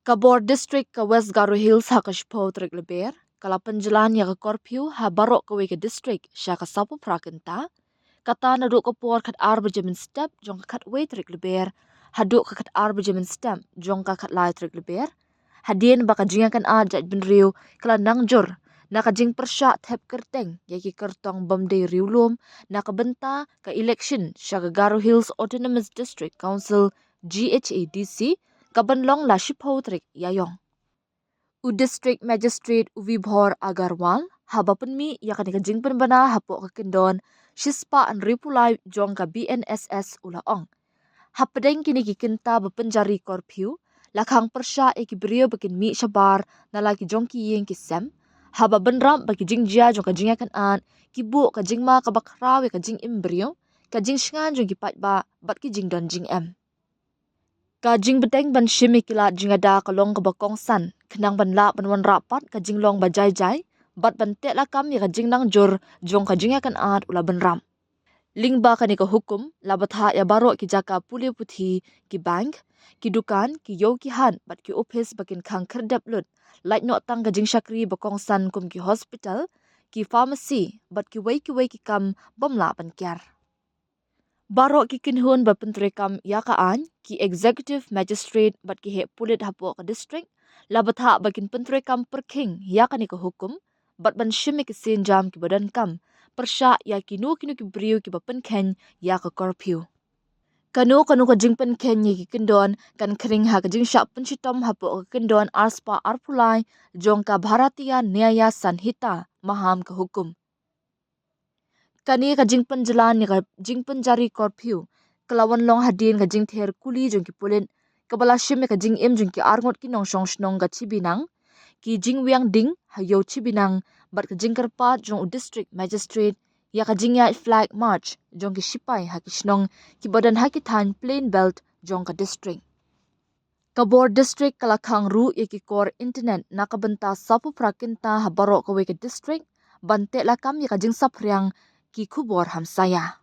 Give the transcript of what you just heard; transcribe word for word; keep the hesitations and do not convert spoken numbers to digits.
Ka bor district ka West Garo Hills ha ka shiphew tarik Lber ka la pynjlan ïa ka curfew ha baroh kawei ka district sha ka sawphew phra kynta, kata naduh ka por khatar baje mynstep jong ka khatwei tarik Lber haduh ka khatar baje mynstep jong ka khatlai tarik Lber, hadien ba ka jingïakynad jaitbynriew ka la nang jur na ka jingpyrshah thep kyrteng ïa ki kyrtong bym dei riewlum na ka bynta ka election sha ka Garo Hills Autonomous District Council, G H A D C, ka ban long la shiphew tarik Ïaiong. U District Magistrate u Vibhor Agarwal haba pynmih ïa kane ka jingpynbna hapoh ka kyndon shispah hynriewphew lai jong ka B N S S u la ong, hapdeng kine ki kynta ba pynjari curfew, la khang pyrshah ïa ki briew ba kin mih shabar na la ki jong ki ïing ki sem, haba bynrap ba ki jingjia jong ka jingïakynad ki buh ka jingma kaba khraw ïa ka jingim briew, ka jingshngaiñ jong ki paidbah bad ki jingdon jingem. Ka jingbteng ban shim ïa ki lad jingada ka long kaba kongsan khnang ban lah ban wanrah pat ka jinglong ba jai jai bad ban teh lakam ïa ka jingnang jur jong ka jingïakynad u la bynrap. Lyngba kane ka hukum la bthah ïa baroh ki jaka pule puthi, ki bank, ki dukan, ki ïew ki hat bad ki ophis ba kin khang khyrdep lut, lait noh tang ka jingshakri ba kongsan kum ki hospital, ki pharmacy bad kiwei kiwei ki kam bym lah ban kiar. Baroh ki kynhun ba pyntreikam ïa ka aiñ, ki executive magistrate bad ki heh pulit hapoh ka district la bthah ba kin pyntreikam pyrkhing ïa kane ka hukum bad ban shim ïa ki sienjam kiba donkam pyrshah ïa kino kino ki briew kiba pynkheiñ ïa ka curfew. Kano kano ka jingpynkheiñ ïa ki kyndon kan khring ha ka jingshah pynshitom hapoh ka kyndon arspah arphew lai jong ka Bharatiya Nyaya Sanhita, maham ka hukum. Kane ka jingpynjlan ïa ka jingpynjari curfew ka la wan long hadien ka jingther kuli jong ki pulit kaba la shim ïa ka jingim jong ki arngut ki nongshong shnong ka Chibinang, ki jingwiang ding ha ïew Chibinang bad ka jingkyrpad jong u District Magistrate ïa ka jingïaid flag march jong ki shipai ha ki shnong kiba don ha ki thaiñ plain belt jong ka district. Ka bor district ka la khang ruh ïa ki kor internet na ka bynta sawphew phra kynta ha baroh kawei ka district ban teh lakam ïa ka jingsaphriang ki khubor hamsaïa.